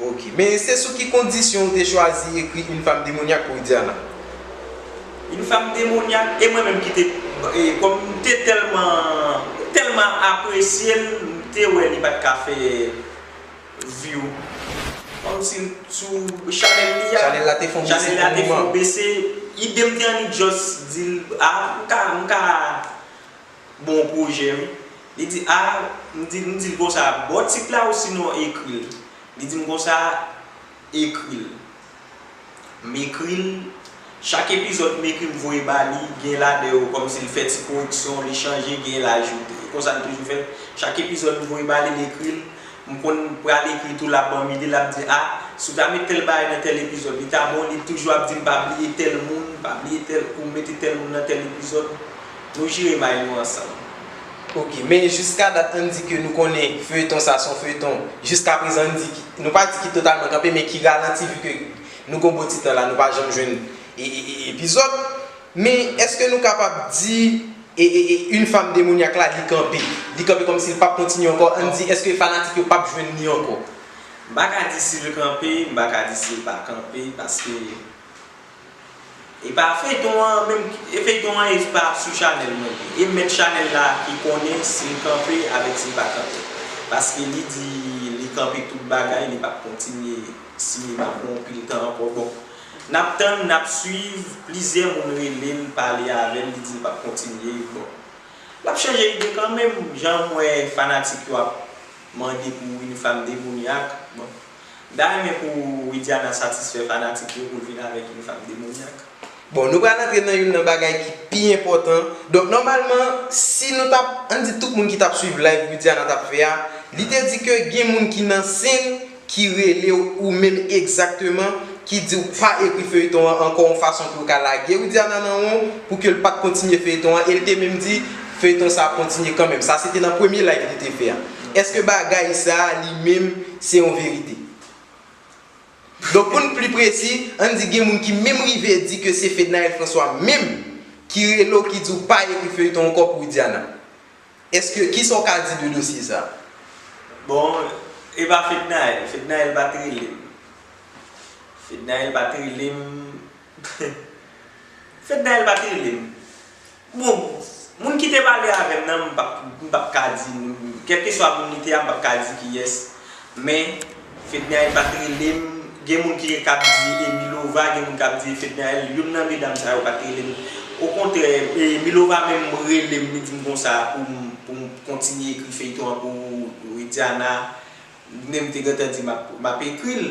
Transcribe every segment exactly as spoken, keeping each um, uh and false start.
Ok, men se sou ki kondisyon ou te chwazi ekri Une femme démoniaque pou Widiana? Une femme démoniaque, e mwen menm ki te, e, kòm m te tèlman, tèlman apresye l, m te wè li pa t ka fè view. Kòmsi sou chanèl li a, Chanèl la te fè yon bese chanèl la pou te fè moman. Yon bese, ide m te annik just di l, a, m ka, m ka bon pwojè wi. Li di, a, m di, m di l konsa, bò tit la osinon ekri l. Li di m konsa, ekri l. M ekri l, chak epizòd m ekri m voye ba li, gen ladan yo kòmsi l fè ti koreksyon, li chanje, gen l ajoute. E konsa l toujou fè l. Chak epizòd m voye ba li, l ekri l. M konn pral ekri tou, l ap ban m ide, l ap di, a, si w ta met tèl bagay nan tèl epizòd, li ta bon, li toujou ap di m pa bliye tèl moun, pa bliye tèl, pou w mete tèl moun nan tèl epizòd. Nou jere may nou ansanm. Ok, men jiska dat ann di ke nou konnen feyton sa se yon feyton, jiska prezan ann di ki, nou pa di ki totalman kanpe, men ki ralanti vi ke nou gon bon ti tan la, nou pa janm jwenn e, e, e, epizòd. Men èske nou kapab di e, e, e, Une femme démoniaque la, li kanpe? Li kanpe kòmsi li p ap kontinye ankò? Ann di, èske fanatik yo p ap jwenn li ankò? M pa ka di si l kanpe, m pa ka di si l pa kanpe, paske e pa feyton an menm, e feyton an e pa sou chanèl mwen li. E mèt chanèl la ki konnen si l kanpe avèk si l pa kanpe. Paske li di li kanpe tout bagay, li p ap kontinye sinema pou yon pil tan ankò. Bon, n ap tann, n ap swiv, plizyè moun rele l, pale avè l, li di l p ap kontinye. Bon, l ap chanje ide kanmenm, jan m wè fanatik yo ap mande pou Une femme démoniaque. Bon, m ta renmen pou Widiana satisfè fanatik yo pou l vin avèk Une femme démoniaque. Bon, nou pral antre nan youn nan bagay ki pi enpòtan. Donk, nòmalman, si nou t ap, ann di tout moun ki t ap swiv live Widiana t ap fè a, li te di ke gen moun ki nan senn ki rele w ou menm egzakteman, ki di w pa ekri feyton an ankò yon fason pou yo ka lage Widiana nan won, pou ke l pa t kontinye feyton an, e l te menm di feyton sa ap kontinye kanmenm. Sa se te nan premye live li te fè a. Èske bagay sa a li menm se yon verite? Donk, pou n pli presi, ann di gen moun ki menm rive di ke se Fednaelle François menm ki rele w, ki di w pa ekri feyton ankò pou Widiana. Èske, kisa w ka di de dosye sa? Bon, e pa Fednaelle, Fednaelle pa t rele m. Fednaelle pa t rele m. Fednaelle pa t rele m. Bon, moun ki te pale avè m nan, m p ap, m p ap ka di, kèlkeswa moun li te a, m p ap ka di kiyès. Men, Fednaelle pa t rele m. Gen moun ki k ap di e Milova, gen moun k ap di e Fednaelle. Youn nan medam sa yo pa t rele m. Okontrè, e Milova menm rele m, li di m konsa pou m, pou m kontinye ekri feyton an pou Widiana. Menm te gentan di m ap, m ap ekri l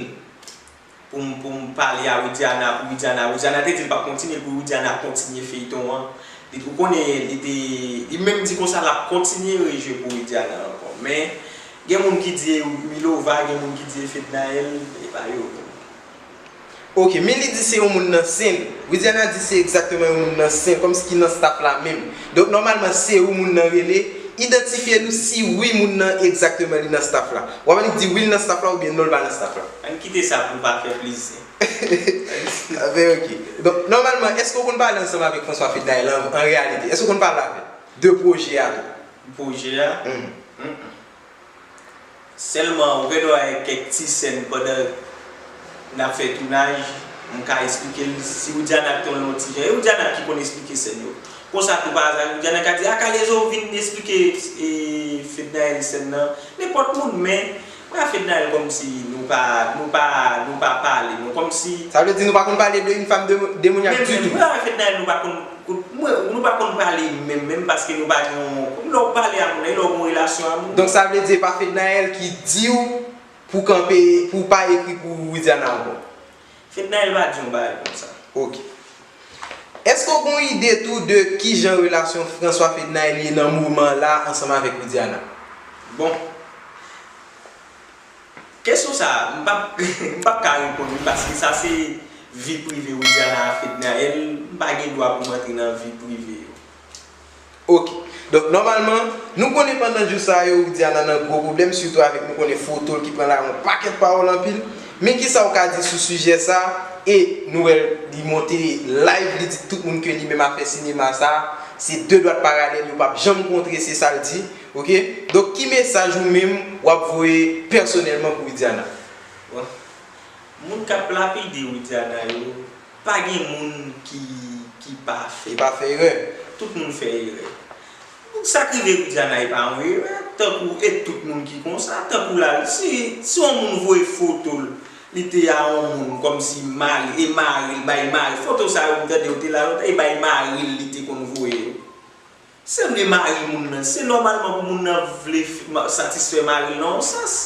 pou m, pou m pale a Widiana, pou Widiana. Widiana te di l p ap kontinye, pou Widiana kontinye feyton an. Li, ou konnen, li te, li menm di konsa l ap kontinye rejwe pou Widiana ankò. Men, gen moun ki di e Milova, gen moun ki di e Fednaelle, e pa yo menm. Ok, men li di se yon moun nan senn. Widiana di se egzakteman yon moun nan senn, kòmsi ki nan staff la menm. Donk, nòmalman, se ou moun nan rele, idantifye nou si wi moun nan egzakteman li nan staff la. W ap annik di wi l nan staff la oubyen non l pa nan staff la. Ann kite sa pou pa fè plis zen. Ben, ok. Donk, nòmalman, èske w konn pale ansanm avèk François Fednaelle an, an reyalite? Èske w konn pale avè l? De pwojè a tou? Pwojè a? Mm-mm. Sèlman, ou gen dwa wè kèk ti sèn pandan n ap fè tounaj, m ka esplike l. Si Widiana te yon ti jan, e Widiana ki konn esplike sèn yo. Konsa tou pa aza, Widiana ka di, a Kalezo vin esplike e, Fednaelle sèn nan. Nenpòt moun, men, mwen a Fednaelle kòmsi nou pa, nou pa, nou pa pale, non, kòmsi. Sa vle di nou pa konn pale de Une femme démoniaque ditou? Menm, mwen a Fednaelle nou pa konn Mwen, nou pa konn pale menm, menm paske nou pa gen yon, lè w pale a moun, e lè w gen yon relasyon a moun. Donk, sa vle di e pa Fednaelle ki di w pou w kanpe, pou w pa ekri pou Widiana ankò? Fednaelle pa di yon bagay konsa. Ok. Èske w gen yon ide tou de kijan relasyon François Fednaelle ye nan moman la ansanm avèk Widiana? Bon. Kesyon sa a, m p ap, m p ap ka reponn li paske sa se vi prive Widiana a Fednaelle, m pa gen dwa pou m antre nan vi prive yo. Ok. Donk, nòmalman, nou konnen pandan jou sa yo, Widiana nan gwo pwoblèm, sitou avèk nou konnen foto l ki pran lari yon pakèt pawòl anpil. Men kisa w ka di sou sijè sa a? E nou wè l, li monte live, li di tout moun ke li menm afè sinema sa a, se de dwat paralèl, yo p ap janm kontre, se sa l di. Ok? Donk, ki mesaj ou menm w ap voye pèsonèlman pou Widiana? Bon, moun k ap lapide Widiana yo, pa gen moun ki, ki pafè. Ki pa fè erè. Tout moun fè erè. Sa k rive Widiana e pa yon erè, tankou e tout moun ki konsa, tankou la, si, si yon moun voye foto l, li te a yon moun kòmsi mari, e mari l, bay mari, foto sa yo m tande yo te la lontan, e bay mari l li te konn voye yo. Se vle mari moun nan, se nòmalman pou moun nan vle f- ma- satisfè mari l nan yon sans.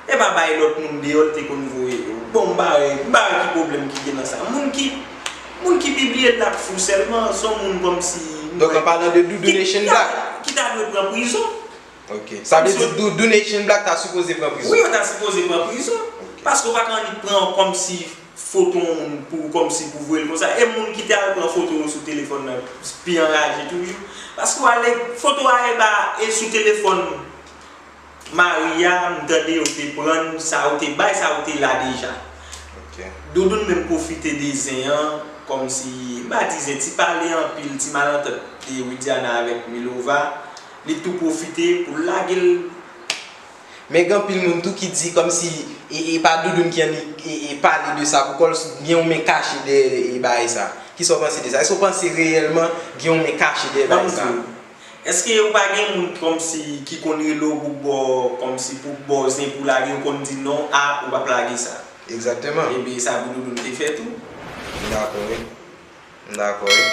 E pa bay lòt moun deyò l te konn voye yo. Bon, m pa wè, m pa wè ki pwoblèm ki gen nan sa. Moun ki, moun ki pibliye l la k fou sèlman, se yon moun kòmsi m Donk, wè, an palan de Doudou ki, Nation ki ta, Black. Ki ta dwe pran prizon. Ok. Sa vle di Dou- Doudou Nation Black ta sipoze pran prizon. Wi, yo ta sipoze pran prizon. Ok. Paske w pa ka annik pran kòmsi foto yon moun pou, kòmsi pou voye l konsa. E moun ki te al pran foto yo sou telefòn nan pi anraje toujou. Paske w ale, foto a e ba, e sou telefòn mari a, m tande yo te pran sa yo te bay, sa yo te la deja. Ok. Doudoun menm pwofite de zen an, kòmsi, m pa di zen, ti pale anpil, ti malantant de Widiana avèk Milova, li tou pwofite pou l lage l. Men gen anpil moun tou ki di kòmsi e, e pa Doudoun ki annik e, e pale de sa pou kò l, gen yon men kache dèyè e bagay sa. Kisa w panse de sa? Èske w panse reyèlman gen yon men kache dèyè bagay sa? Ban m di w, èske ou pa gen moun kòmsi ki konn rele w pou ba w, kòmsi pou ba w zen pou lage, ou konn di non, a, ou p ap lage sa? Egzakteman. Ebyen, sa pou Doudoun te fè tou. M dakò, wi. M dakò, wi.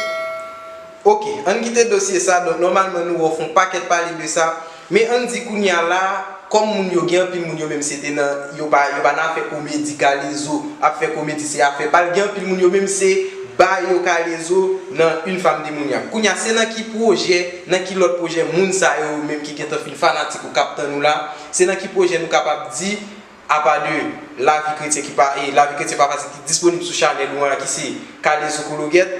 Ok, ann kite dosye sa, donk nòmalman nou wè w fè yon pakèt pale de sa, men ann di kounye a la, kòm moun yo, gen anpil moun yo menm se te nan, yo pa, yo pa nan afè komedi, Kalezo ap fè komedi, se afè pa l, gen anpil moun yo menm se ba yo Kalezo nan Une Femme Démoniaque. Kounye a, se nan ki pwojè, nan ki lòt pwojè moun sa yo menm ki gentan fin fanatik ou k ap tann ou la, se nan ki pwojè nou kapab di, apa de Lavi Kretyen ki pa, e Lavi Kretyen pa fasil ki disponib sou chanèl ou an ki se Kalezo Kologèt,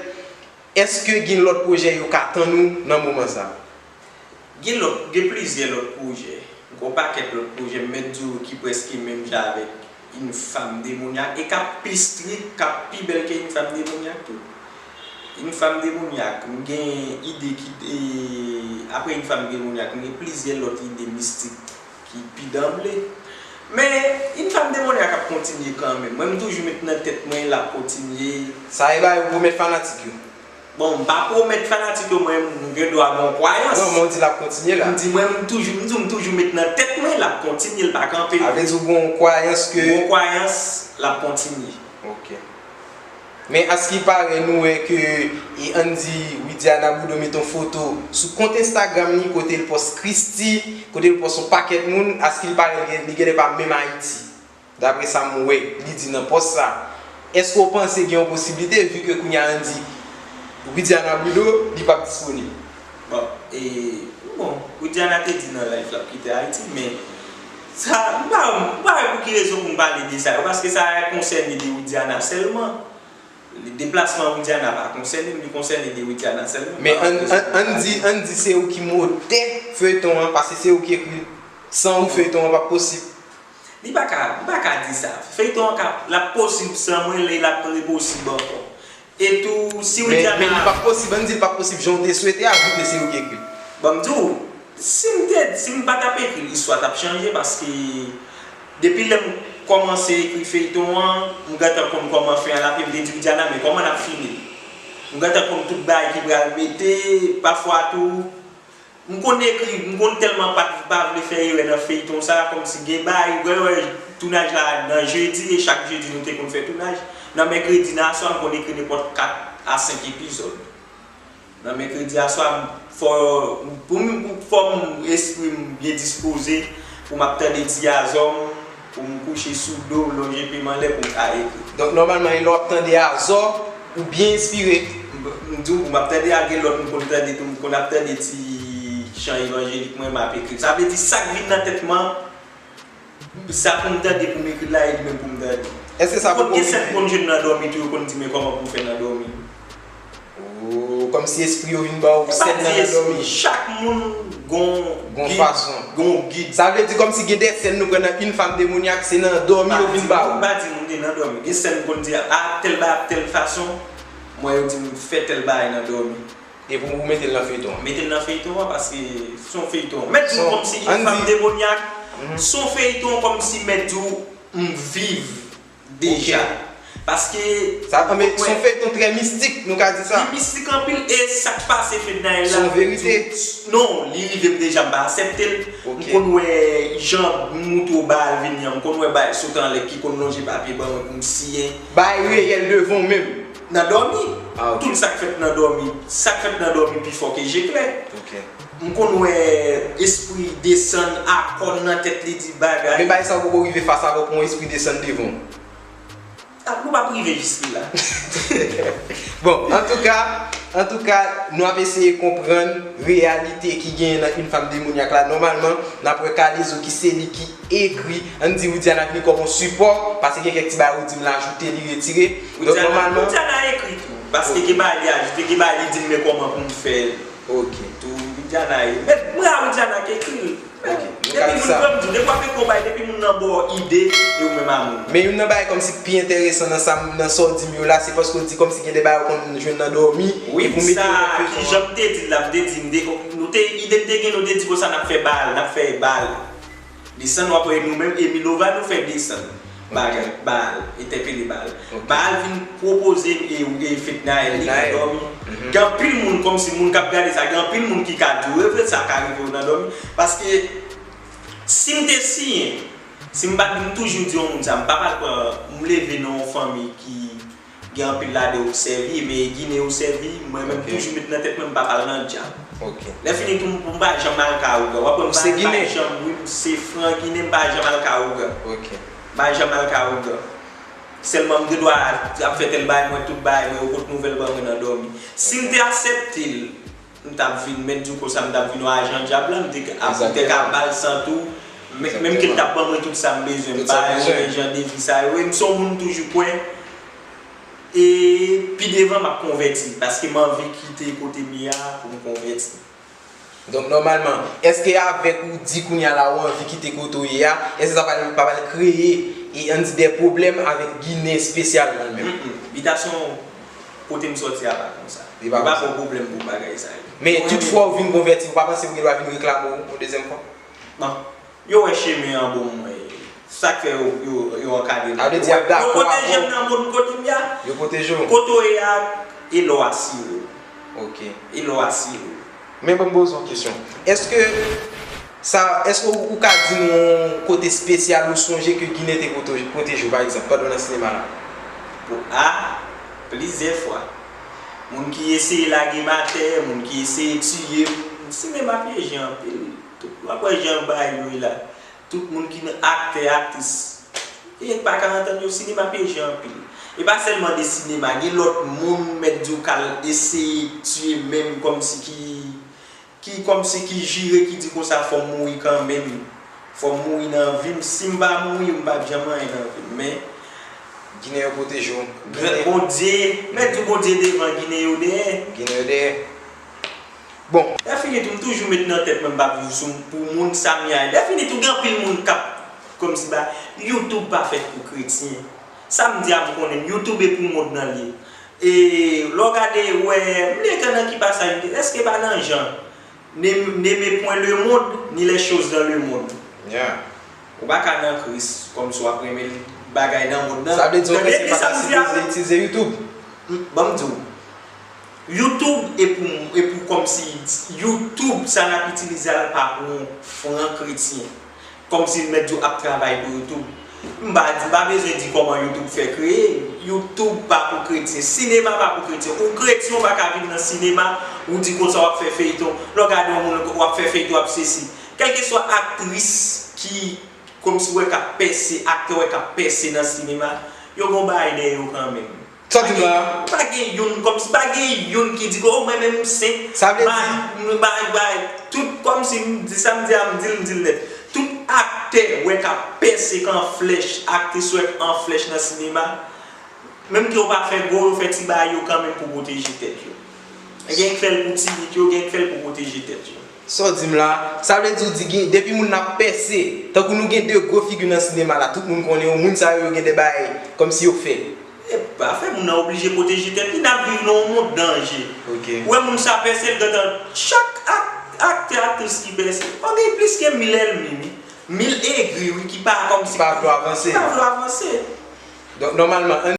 èske gen lòt pwojè yo ka tann ou nan moman sa? Gen lòt, gen plizyè lòt pwojè. Gen yon pakèt lòt pwojè, m mèt di w ki prèske menm jan avèk Une Femme Démoniaque e k ap pi strik, k ap pi bèl ke Une Femme Démoniaque tou. Une Femme Démoniaque, m gen ide ki, e, apre Une Femme Démoniaque, m gen plizyè lòt ide mistik ki pi danble. Men, Une Femme Démoniaque ap kontinye kanmenm. Mwen, m toujou met nan tèt mwen, l ap kontinye. Sa e bagay ou pwomèt fanatik yo? Bon, m pa pwomèt fanatik yo, mwen, m gen dwa gen yon kwayans. Non, men w di l ap kontinye la. M di, mwen, m toujou, m di, m toujou met nan tèt mwen, l ap kontinye, l pa kanpe. Sa vle di ou gen yon kwayans ke. Yon kwayans, l ap kontinye. Ok. Men askipare nou wè ke, e, ann di Widiana Boudon mete yon foto sou kont Instagram li kote l pòs Christie, kote l pòs yon pakèt moun, askipare li gen, li genlè pa menm Ayiti. Daprè sa m wè, li di nan pòs sa. Èske w panse gen yon posiblite, vi ke kounye a ann di Widiana Boudon, li p ap disponib? Bon, e, bon, Widiana te di nan live l ap kite Ayiti, men sa, m pa, m pa wè pou ki rezon pou m pale de sa yo, paske sa konsène de Widiana sèlman. Deplasman Widiana pa konsène m, li konsène de Widiana sèlman. Men ann, ann, ann di, ann di se ou ki motè feyton an, paske se ou ki ekri l. San ou, feyton an p ap posib. Li pa ka, m pa ka di sa. Feyton an ka, l ap posib san mwen, e l ap reposib ankò. E tou, si Widiana. Men, men li p ap posib, ann di l p ap posib jan w te swete a, vi ke se ou ki ekri l. Bon, m di w, si m te, si m pa t ap ekri l, istwa t ap chanje, paske depi lè m kòmanse ekri feyton an, m gentan konn kòman fen an l ap ye, m te di Widiana, men kòman n ap fini l? M gentan konn tout bagay ki pral mete, pafwa tou, m konn ekri, m konn tèlman pa, pa vle fè erè nan feyton sa, kòmsi gen bagay, wè, wè, tounaj la nan jedi, e chak jedi nou te konn fè tounaj. Nan mèkredi nan aswè, m konn ekri nenpòt kat a senk epizòd. Nan mèkredi aswè, m, fò, pou m, pou, fò m, espri m byen dispoze, pou m ap tande Ti Azò m, pou m kouche sou do, lonje pye m anlè pou m ka ekri. Donk, nòmalman, e lè w ap tande Azò, ou byen enspire. M, m di w, pou m ap tande a, gen lòt m konn tande tou, m konn ap tande ti chan evanjelik mwen, m ap ekri. Sa vle di, sa k vin nan tèt mwen, sa pou m tande pou m ekri l la, e li menm pou m tande. Èske sa pou konn gen sèn m konn jwenn nan dòmi tou, yo konn di, men kòman pou m fè nan dòmi? Oh, kòmsi espri yo vin ba w sèn nan nan dòmi. Chak moun gon, gon gid, fason. Gon gid. Sa vle di kòmsi gen de sèn nou pran nan Une Femme Démoniaque, se nan dòmi yo vin ba w. M pa di moun te nan dòmi. Gen sèn m konn di, a, tèl bagay ap tèl fason. Mwen yo di m fè tèl bagay nan dòmi. E pou ou mete l nan feyton an? Mete l nan feyton an, paske se yon feyton. Mèt di w kòmsi Une Femme Démoniaque, se yon feyton kòmsi mèt di w m viv deja. Paske... Sa, men, se yon feyton trè mistik, nou ka di sa. Li mistik anpil, e sa k pase Fednaelle la, se yon verite. Non, li rive m deja, m pa aksepte l. M konn wè jan m moute w ba l vini an, m konn wè bagay sot anlè ki konn lonje papye ban mwen pou m siyen. Bagay reyèl devan w menm. Nan dòmi. Ah, ok. Tout sa k fèt nan dòmi, sa k fèt nan dòmi pi fò ke je klè. Ok. M konn wè espri desann akò nan tèt li di bagay. Men bagay sa ou poko rive fas avè w pou yon espri desann devan w. Ah, nou p ap rive jis la. Bon, antouka, antouka, nou ap eseye konprann reyalite ki genyen nan Une femme démoniaque la. Nòmalman, n ap wè Kalezo ki se li ki ekri. Ann di Widiana vini kòm yon sipò, paske gen kèk ti bagay ou di m l ajoute, li retire. Donk, nòmalman, Widiana ekri tou, paske gen bagay li ajoute, gen bagay li di m men kòman pou m fè l. Ok. Tou, Widiana e. Men, mwen a Widiana k ekri l. Ok. Depi moun, kòm di, depi w ap ekri yon bagay, depi moun nan ba w ide, e ou menm a moun. Men youn nan bagay kòmsi k pi enteresan nan sa, nan sa w di m yo la, se paske w di kòmsi gen de bagay ou konn jwenn nan dòmi, epi w mete yo nan feyton an. Wi, sa, ki jan m te di l la, m te di, m te, nou te, ide n te gen, nou te di konsa n ap fè bal, n ap fè bal. Desann, w ap wè nou menm, e Milova nou fè desann. Bagay, Baal, entèpele Baal. Ok. Baal vin pwopoze, e, e Fednaelle li nan dòmi. Mhm. Gen anpil moun, kòmsi moun k ap gade sa, gen anpil moun ki ka di w, e vre sa ka rive w nan dòmi. Paske si m te siyen, si m pa t, m toujou di yon moun sa, m pa pral pran, m leve nan yon fanmi ki gen anpil ladan yo k sèvi, men Ginen yo sèvi, mwen menm toujou met nan tèt mwen m pa pral nan djab. Ok. Lè fini tou, m, m pa janm al ka ougan. W ap wè m pa, m pa janm, wi, m se fran Ginen, m pa janm al ka ougan. Ok. M pa janm al ka ougan. Sèlman m gen dwa ap fè tèl bagay, mwen tout bagay mwen, yo pot nouvèl ban mwen nan dòmi. Si m te aksepte l, m t ap vin, mèt di w konsa, m t ap vin yon ajan dyab la, m te ka, m te ka ba l san tou, men, menm ke l t ap ban mwen tout sa m bezwen, m pa renmen jan de vi sa yo, e m se yon moun toujou kwè, e pi devan m ap konvèti, paske m anvi kite kote m ye a pou m konvèti. Donk, nòmalman, èske avèk ou di kounye a la ou anvi kite kote w ye a, èske sa pa, pa pral kreye, e ann di de pwoblèm avèk Ginen espesyalman menm? Mm, mm. Bitasyon kote m sòti a pa konsa. Li pa konsa. Yo pa ba w pwoblèm pou bagay sa yo. Men toutfwa ou vin konvèti, ou pa panse yo gen dwa vin reklame w yon dezyèm fwa? Bon, yo wè chemen an bon mwen. Sa k fè yo, yo, yo ankadre m. Sa vle di y ap dakò avè w. Yo pwoteje m nan mond kote m ye a. Yo pwoteje w. Kote w ye a, e lè w asire w. Ok. E lè w asire w. Men ban m poze w yon kesyon. Èske sa, èske ou, ou ka di nou yon kote espesyal ou sonje ke Ginen te pwote-, pwoteje w, pa egzanp, pandan w nan sinema la? Pou, a, plizyè fwa. Moun ki eseye lage m atè, moun ki eseye tiye m. Sinema pyeje anpil. Tout, w ap wè jan bagay yo ye la. Tout moun ki nan, aktè, aktris, e pa ka antann yo, sinema pyeje anpil. E pa sèlman de sinema, gen lòt moun, mèt di w k al eseye tiye menm, kòmsi ki, ki, kòmsi ki jire, ki di konsa, fò m mouri kanmenm. Fò m mouri nan vi m. Si m pa mouri, m p ap janm anyen nan vi m. Men, Ginen yo pwoteje w. Gran Bondye, mèt di w Bondye devan, Ginen yo dèyè. Ginen yo dèyè. Bon. Lè fini tou, m toujou met nan tèt mwen m p ap viv sou, pou moun sa m ye a. Lè fini tou, gen anpil moun k ap, kòmsi ba, YouTube pa fèt pou kretyen. Sa m di a, m konnen YouTube e pou mond lan l ye. E lè w gade, wè, m gentan nan ki pasaj, èske pa nan Jan? Ne, ne mets point le monde, ni les choses dans le monde. Yeah. Ou pa ka nan Kris, kòmsi w ap renmen bagay nan mond lan. Sa vle di w ke se pa ta sipoze itilize YouTube? M, ban m di w. YouTube e pou, e pou kòmsi YouTube, sa n ap itilize a, l pa pou yon fran kretyen. Kòmsi l mèt di w ap travay pou YouTube. M pa di, m pa bezwen di kòman YouTube fè kreye. YouTube pa pou kretyen. Sinema pa pou kretyen. Ou kretyen, ou pa ka vin nan sinema, ou di konsa w ap fè feyton. Lè w gade yon moun, w ap fè feyton, w ap sesi. Kèlkeswa aktris ki, kòmsi w wè k ap pèse, aktè w wè k ap pèse nan sinema, yo gen yon bagay dèyè yo kanmenm. Sa w di m la a? Pa gen youn, kòmsi pa gen youn ki di, "Oh, mwen menm m senp." Sa vle di, m bay, bay, tout kòmsi m di sa m di a, m di l, m di l nèt. Tout aktè wè k ap pèse k an flèch, aktris wè k an flèch nan sinema. Menm ke yo pa fè gwo, yo fè ti bagay yo kanmenm pou pwoteje tèt yo. Gen k fè l pou timid yo, gen k fè l pou pwoteje tèt yo. Sa w di m la, sa vle di w di gen, depi moun nan ap pèse, tankou nou gen de gwo figi nan sinema la, tout moun konnen yo, moun sa yo, yo gen de bagay kòmsi yo fè. E pa fè moun nan oblije pwoteje tèt li, n ap viv nan yon mond danje. Ok. Ou wè moun sa pèse, l gentan, chak ak-, aktè, aktris ki pèse, ou gen plis ke mil ènmi, wi. Mil egri, wi, ki pa kòmsi. Ki pa vle avanse. Ki pa vle avanse. Donk, nòmalman,